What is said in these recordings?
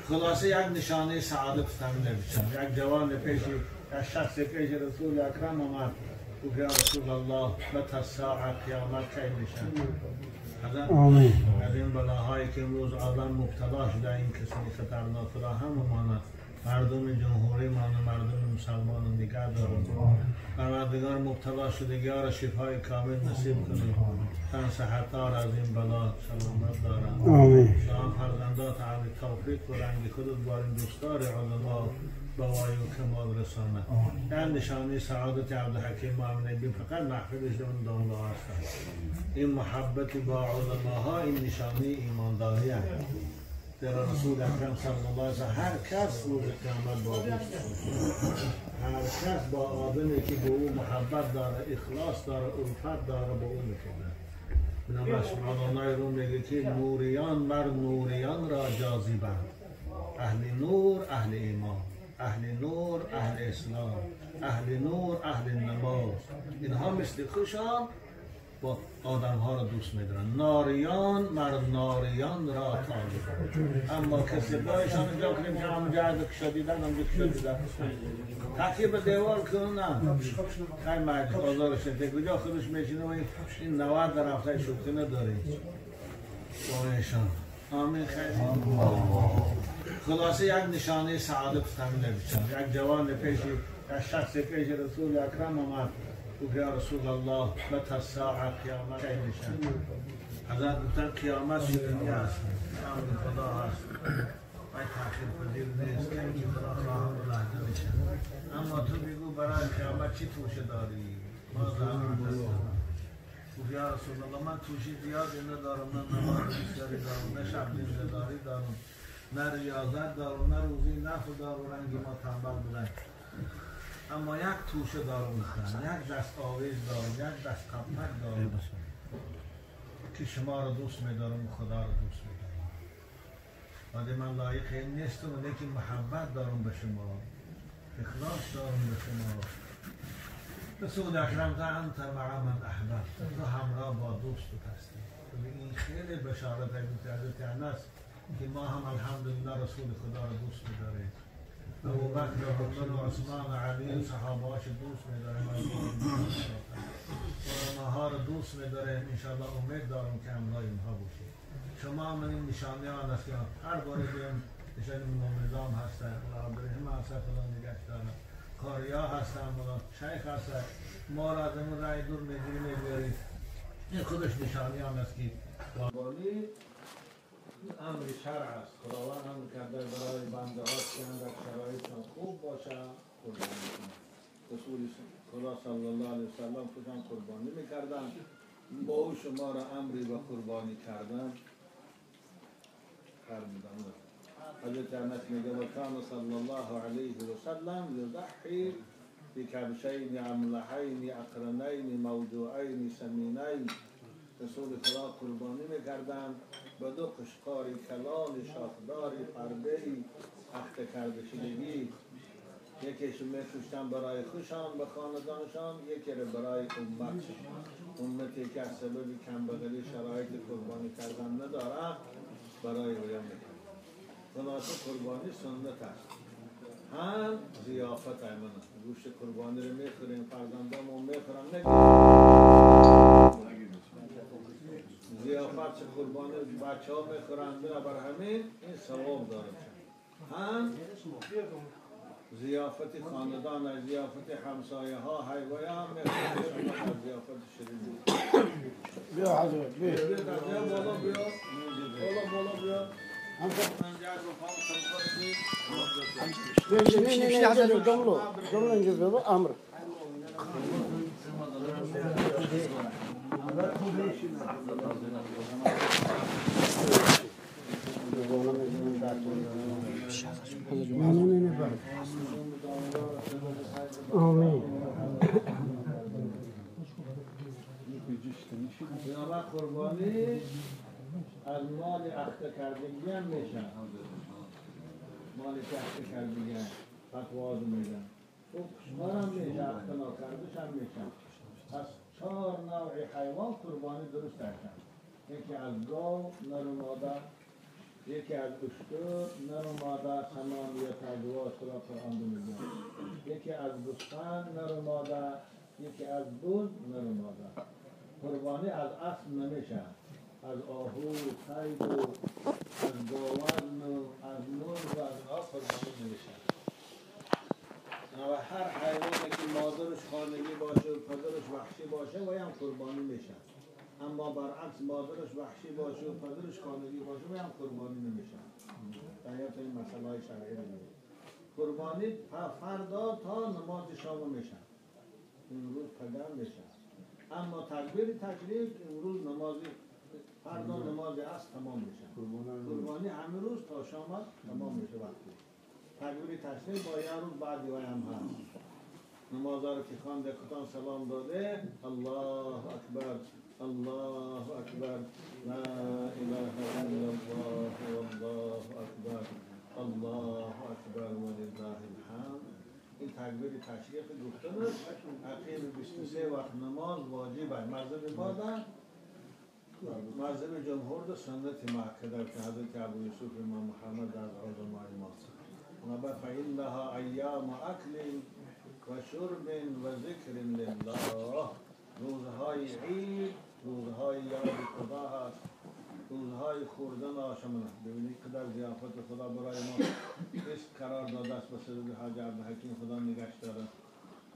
خلاصه یک نشانه سعادت تامین میشم. یک جوان پیش یک شخص پیش رسول اکرم آمد، گفت یا رسول الله متى الساعه، قیامت کی میشه؟ آمین. از این بلاهایی که امروز عالم مبتلا شده، این کسانی خطرناک را هم مانند مردم جمهوری ما و مردم مسلمان رو نگه دارم. پروردگار مبتلا شدگی ها را شفای کامل نصیب کنید. تن صحت‌ها را از این بلا سلامت دارم. آمین. سلام فرزندات علی توفیق و رنگ خودت بارین دوستدار علما به وای و کمال رسانه. در نشانه سعادت عبدالحکیم معمنی بین فقط محفلش اون دانلا هستند. این محبت با علماها این نشانه ایمانداری است. در رسول اکرم صلی الله علیه و هر کس روز قیامت با دوست، هر کس با آدمی که به او محبت داره، اخلاص داره، الفت داره، با او میخوره. بنابراین مولانا رو میگه که نوریان بر نوریان را جاذبند. اهل نور اهل ایمان، اهل نور اهل اسلام، اهل نور اهل نماز، اینها مثل خوشان با آدم ها را دوست میدارن. ناریان مر ناریان را طالب. اما کسی بایشان اینجا کنیم که هم جهد کشا دیدن، هم کشا دیدن تکیه به دیوار کنن، خیلی مرد آزارش نده کجا خودش میشینه و این 90 در هفته شوخی نداره با ایشان. آمین. خیلی خلاصه یک نشانه سعادت تامین میشم. یک جوان پیش یک شخص پیش رسول اکرم آمد، گفت یا رسول الله متى الساعه، قیامت کی میشه؟ حضرت گفتن قیامت شدنی است، امر خدا هست، وای تأخیر پذیر نیست، کی خدا خواهد لحظه میشه. اما تو بگو برای قیامت چی توشه داری؟ ما زحمت هستم. گفت یا رسول الله من توشه زیادی ندارم، نه نماز بسیاری دارم، نه شب زنده‌داری دارم، نه ریاضت دارم، نه روزی نفل دارم، رنگ ما تنبل بودن. اما یک توشه دارم، یک دست آویز دارم، یک دست قپک دارم که شما رو دوست میدارم و خدا رو دوست میدارم. ولی من لایق این نیستم، لیکن محبت دارم به شما، اخلاص دارم به شما. رسول اکرم گفت انت مع من احببت، تو همراه با دوست هستی. این خیلی بشارت حضرت انس که ما هم الحمدلله رسول خدا رو دوست میداریم. ابوبکر و عمر و عثمان و علی صحابه‌هاش دوست می‌داریم، علماها رو دوست می‌داریم. انشاءالله امید دارم که همراه اینها باشیم. شما من این نشانه آن است که هر بار بیم نشانه نظام هستن، مولا عبدالرحیم هستن، خدا نگه داره، کاریا هستن، مولا شیخ هستن، ما را از اون رای دور می‌گیریم می‌بریم. این خودش نشانه آن است که قربانی امر شرع است. خداوند امر کرده برای بنده ها که در شرایطشان خوب باشه قربانی کنند. رسول خدا صلی الله علیه وسلم خودشان قربانی میکردن، با او شما را امری و قربانی کردن فرمودن. حضرت انس میگه و کان صلی الله علیه وسلم یضحی بکبشین املحین اقرنین موضوعین سمینین. رسول خدا قربانی میکردن به دو قشقار کلان شاخدار پربه‌ای اخته کرده شدگی، یکیش میکشتن برای خوشان به خاندانشان، یکی رو برای امت. امتی که از سبب کمبغلی شرایط قربانی کردن نداره برای اویا میکرد. خلاصه قربانی سنت است، هم ضیافت. ایمنه گوشت قربانی رو میخوریم، فرزندامون میخورن، ضیافت قربانی بچه ها میخورن، بر همین این ثواب داره. هم ضیافت خاندان، ضیافت همسایه ها، حیوان هم میخورن، ضیافت شرین. بیا حضرت بیا بیا بالا، بیا بالا بالا بیا. نه نه جمله جمله اینجا امر. آمین. قربانی از مال اخته کردگی هم میشه. مال که اخته کردگی هم فتواز میدن، او هم میشه، اخته ناکردش هم میشه. پس 4 نوع حیوان قربانی درست هستن. یکی از گاو نر و ماده، یکی از اشتر نر و ماده، ثمانیت ازواج خدا قرآن میگه، یکی از گوسفند نر و ماده، یکی از بز نر و ماده. قربانی از اسب نمیشه، از آهو، سید و از گاوزن و از مرغ و از اینها قربانی نمیشه. و هر حیوانی که مادرش خانگی باشه و پدرش وحشی باشه و هم قربانی میشه. اما برعکس مادرش وحشی باشه و پدرش خانگی باشه و هم قربانی نمیشه. دقیقا این مسئله های شرعی رو میگه. قربانی فردا تا نماز شام میشه، امروز پدر میشه. اما تکبیر تشریق امروز نماز فردا نماز عصر تمام میشه. قربانی همه روز تا شام تمام میشه. وقتی تکبیر تشریق با یه روز بعدی هم هست. نماز رو که خوانده کتان سلام داده، الله اکبر الله اکبر لا اله الا الله والله اکبر الله اکبر ولله الحمد. این تکبیر تشریق گفتن است. عقیب 23 وقت نماز واجب است. مذهب ما مذهب جمهور ده سنت مؤکده که حضرت ابو یوسف امام محمد از علمای ماست. و فإنها ایام اکل و شرب و ذکر لله. روزهای عید روزهای یاد خدا هست، روزهای خوردن آشامنه. ببینید قدر ضیافت خدا برای ما اسم قرار داده است به سبب حاج عبدالحکیم خدا نگهش داره.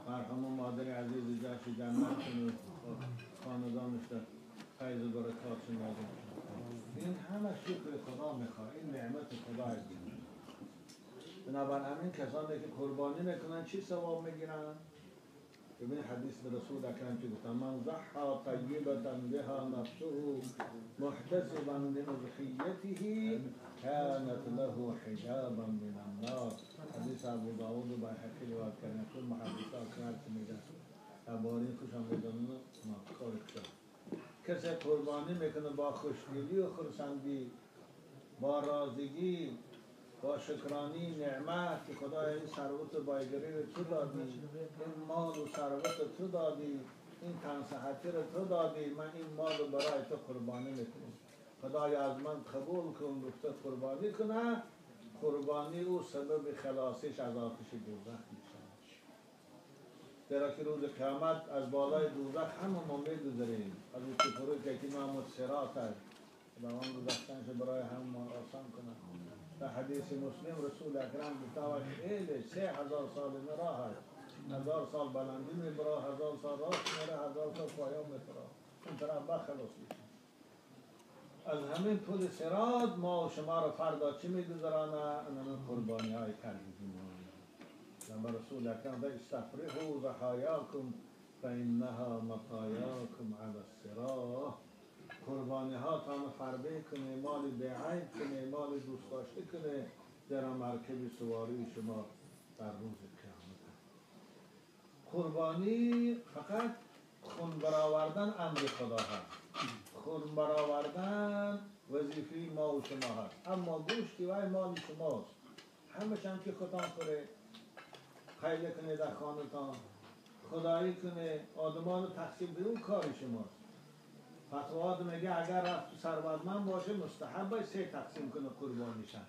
مرحوم مادر عزیز جاش جنت کنه، خاندانش در فیض و برکات نازل. این همه شکر خدا میخواد، این نعمت خدا است. بنابراین همین کسانی که قربانی میکنن چی ثواب میگیرن؟ ببین حدیث رسول اکرم چی گفتن: من ضحى طیبة بها نفسه محتسبا لأضحیته كانت له حجابا من النار. حدیث ابو داود و بیهقی روایت کردن. کل محدثا کرد میگن عباری خوشم میدونن کار خوشم. کسی قربانی میکنه با خوشدلی و خرسندی، با راضیگی، با شکرانی نعمت که خدا این ثروت بایگری رو تو دادی، این مال و ثروت تو دادی، این تن صحتی رو تو دادی، من این مال رو برای تو قربانی میکنم، خدای از من قبول کن. گفته قربانی کنه، قربانی او سبب خلاصیش از آتش دوزخ میشه. زیرا که روز قیامت از بالای دوزخ همه ما میگذریم، از اون کفرو که نام صراط است، خداوند گذشتنش برای هم آسان کنه. در حدیث مسلم رسول اکرم گفته خیلی 3000 سال راه است، 1000 سال بلندی میبره، 1000 سال راست میره، 1000 سال پایان میبره، اون طرف بخلاص میشه. از همین پل صراط ما و شما رو فردا چی میگذرانه؟ همین قربانی های کردیم. لما رسول اکرم گفته استفرحوا ضحاياكم فانها مطاياكم على الصراط. قربانی ها تان فربه کنه، مال بیعیب کنه، مال دوست داشته کنه، در مرکب سواری شما در روز قیامت. قربانی فقط خون برآوردن امر خدا هست، خون برآوردن وظیفه ما و شما هست، اما گوشتی وای مال شماست. همش هم که خودتان خوره، خیلی کنه در خانتان، خدایی کنه، آدمان تقسیم به اون کار شماست. فتوات میگه اگر رفت ثروتمند باشه مستحب باید 3 تقسیم کنه قربانیشن،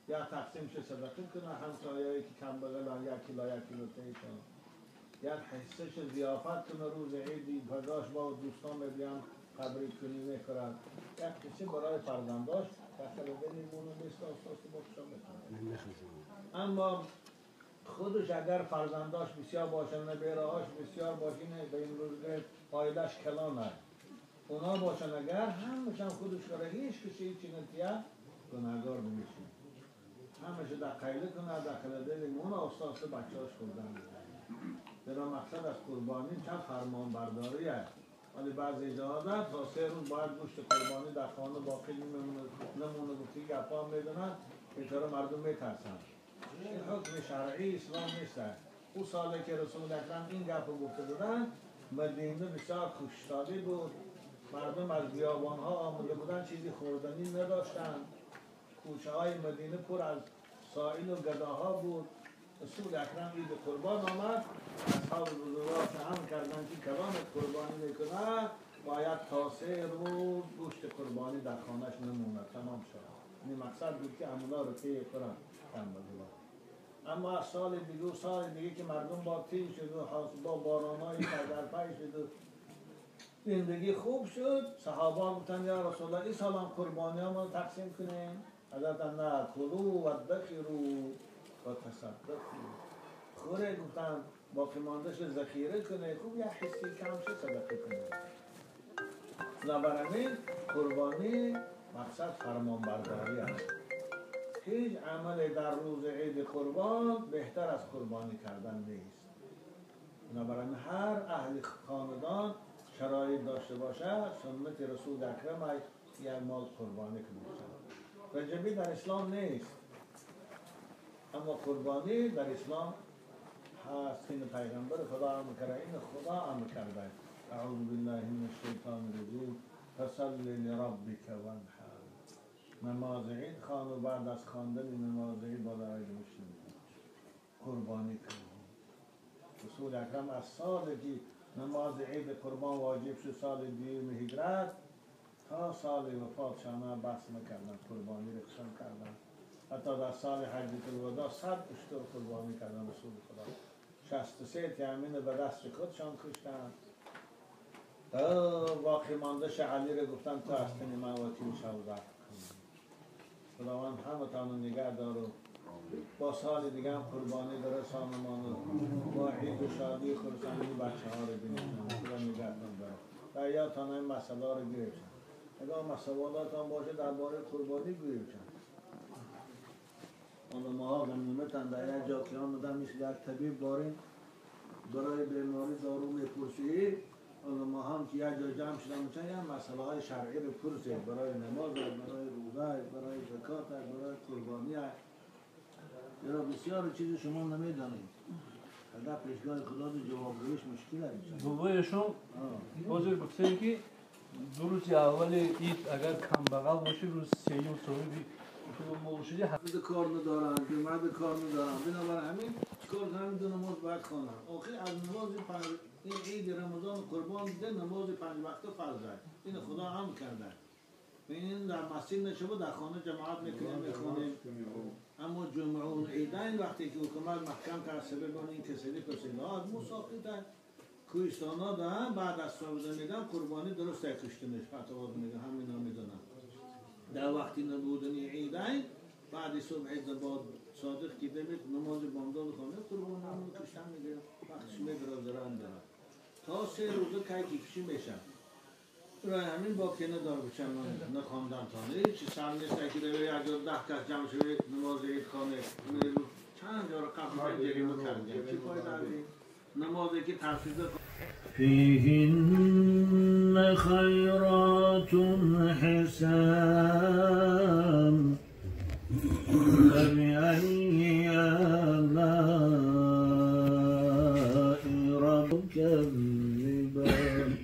یا تقسیم شه صدقه کنه همسایه‌ای که کم بغلن 1 کیلو 1 کیلو تیشن، یا حصهش ضیافت کنه روز عیدی پداش با دوستان میبیان تبریک کنی میخورن، یک قصه برای فرزنداش داخل بنیمونو نیست آساس با میکنه. اما خودش اگر فرزنداش بسیار باشن، نبیرهاش بسیار باشینه، به این روزگار عایلش کلانه اونا باشن، اگر همشان خودش کنه هیچ کسی هیچی نتیه گناهگار نمیشه، همش در قیله کنه داخل دل اون آساس بچه هاش خوردن. زیرا مقصد از قربانی چند فرمان برداری است، ولی بعضی جاها تا 3 روز باید گوشت قربانی در خانه باقی نمونه، گفتی گپا میدونن بیچاره مردم میترسن. این حکم شرعی اسلام نیست. او ساله که رسول اکرم این گپ رو گفته بودن، مدینه بسیار خوشحالی بود، مردم از بیابان‌ها آمده بودن، چیزی خوردنی نداشتن، کوچه های مدینه پر از سائل و گداها بود. رسول اکرم عید قربان آمد، اصحاب بزرگوار هم کردن که کلامت قربانی میکنه، باید تا 3 روز گوشت قربانی در خانهش نمونه، تمام شد. این مقصد بود که عملا رو طی کنن. اما از سال دیگه و سال دیگه که مردم با تیر شد و با بارانای پی شد و زندگی خوب شد، صحابه گفتن یا رسول الله این سال هم قربانی ها تقسیم کنیم. حضرت نه، کلو و ادخروا و تصدقوا. خوره گفتن باقی ماندهش ذخیره کنه، خوب یه حسی کم شد صدقه کنه. بنابراین قربانی مقصد فرمانبرداری است. هیچ عمل در روز عید قربان بهتر از قربانی کردن نیست. بنابراین هر اهل خاندان شرایط داشته باشه، سنت رسول اکرم یک مال قربانی کنه. رجبی در اسلام نیست، اما قربانی در اسلام هست. این پیغمبر خدا امر کرده، این خدا امر کرده. اعوذ بالله من الشیطان الرجیم، فصل لربک وانحر. نماز عید خوان و بعد از خواندن نماز عید بالای مشتری قربانی کن. رسول اکرم از سالی که نماز عید قربان واجب شد، سال دوم هجرت تا سال وفات شما بحث نکردن، قربانی رو قسم کردن. حتی در سال حجة الوداع 100 اشتر قربانی کردن رسول خدا. 63 تأمین به دست خودشان کشتن. باقی ماندهش علی رو گفتن تو از تن من وکیل شو ضبط کن. خداوند همتان رو نگه دار و با سال دیگه هم قربانی داره سانمان و با عید و شادی خرسندی بچه ها رو بینیم. خدا نگهتان داره و یادتان این مسئله رو گرفتن. اگر سوالات هم باشه درباره قربانی گوییم. علماها غنیمتن در یک جا که آمدن مثل یک طبیب داریم برای بیماری دارو میپرسی. علما هم که یک جا جمع شدن میشن یک مسئله های شرعی رو پرسید، برای نماز، برای روزه، برای زکات، برای قربانی. چرا بسیار چیز شما نمیدانید. در پیشگاه خدا جوابگویش مشکل است. بابایشون حاضر گفتن که دو روز اول عید اگر کم بغل باشه، روز سیوم صاحبی مرد کار ندارن، مرد کار ندارن. بنابراین همین چیکار کنم؟ دو نماز باید خوانم. آخر از نماز این عید رمضان قربان ده نماز 5 وقته فرض است. این خدا هم کرده. این در مسجد نشبه در خانه جماعت میکنیم میخونیم. اما جمعه و عیدین وقتی که حکومت محکم کرد سبب این کسلی کسلی مساقیت کوهستان ها ده بعد از صبح میدن قربانی درست کشتنش فتوا میدن، همینا میدونن. در وقتی نبودن عیدین بعد صبح با صادق که دمید نماز بامداد خانه قربان همون کشتن میگه وقتش میدرازران داره تا 3 روزه که کشی میشن. برای همین با که نداره بچم نخواندن تا نه چی سر نیست که دوی یک جا 10 کس جمع شوید نماز عید خانه چند جا رو قبل جریمه کردیم. چی فایده داری؟ نمازی که ترسیده فيهن خيرات حسان فبأي آلاء ربك تكذبان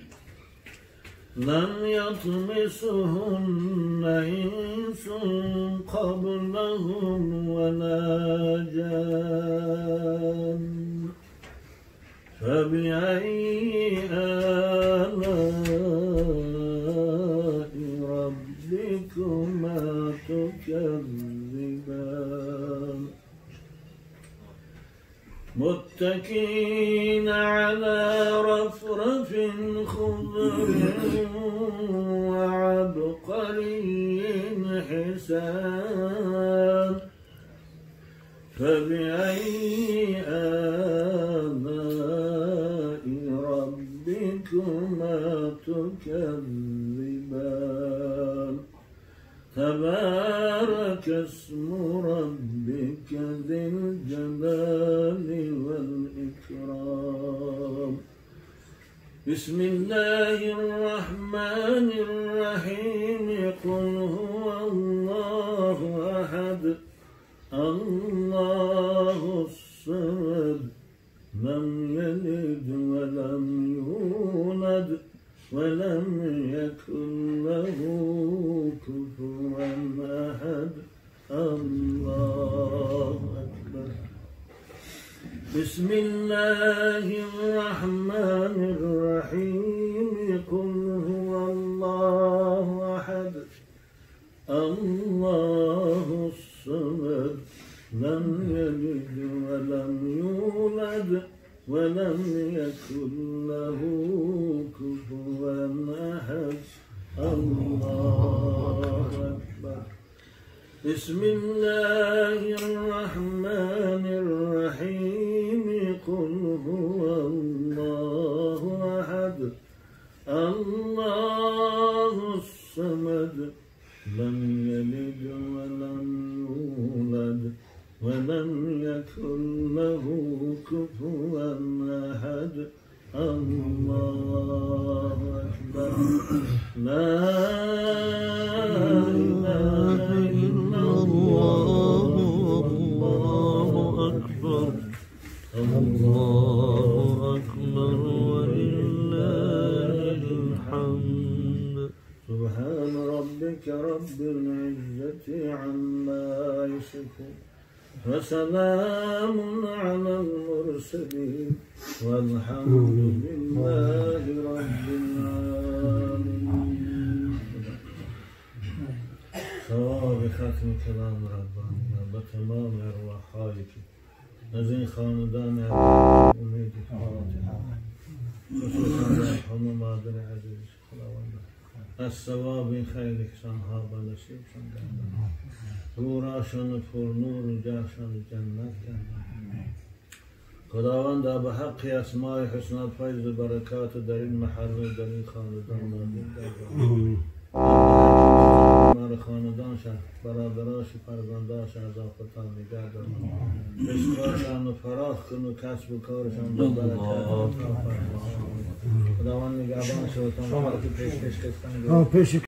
لم يطمسهن إنس قبلهم ولا جان فبأي آلاء ربكما تكذبان متكئين على رفرف خضر وعبقري حسان فبأي آلاء ربكما تكذبان تبارك اسم ربك ذي الجلال والإكرام بسم الله الرحمن الرحيم قل هو الله أحد الله الصمد لم يلد ولم يولد ولم يكن له كفوا أحد الله أكبر بسم الله الرحمن الرحيم قل هو ولم يكن له كفوا أحد. الله أكبر. بسم الله الرحمن الرحيم. قل هو الله أحد، الله الصمد، لم يلد ولم يولد ولم يكن له كفوا أحد. الله أكبر. لا إله إلا الله. الله أكبر. الله أكبر ولله الحمد. سبحان ربك رب العزة عما يصفون، وسلام على المرسلين، والحمد لله رب العالمين. ثواب ختم کلام ربانی به تمام ارواحهایی که از این خاندان امید فاتحه، خصوصا مرحوم مادر عزیز، خداوند از ثواب این خیر کسانها به نصیبشان گردان، روراشان پر نور و جاشان جنت گردان. خداوند به حق اسماء حسنا فیض و برکات در این محل و در این خاندان نازل گردان. مار خاندانشان، برادراش، فرزنداش از آفتان نگه دارن، رزقاشان و فراخ کن و کسب و کارشان به برکت عطا فرما. خداوند نگهبان شوتان. پیشکش کردن.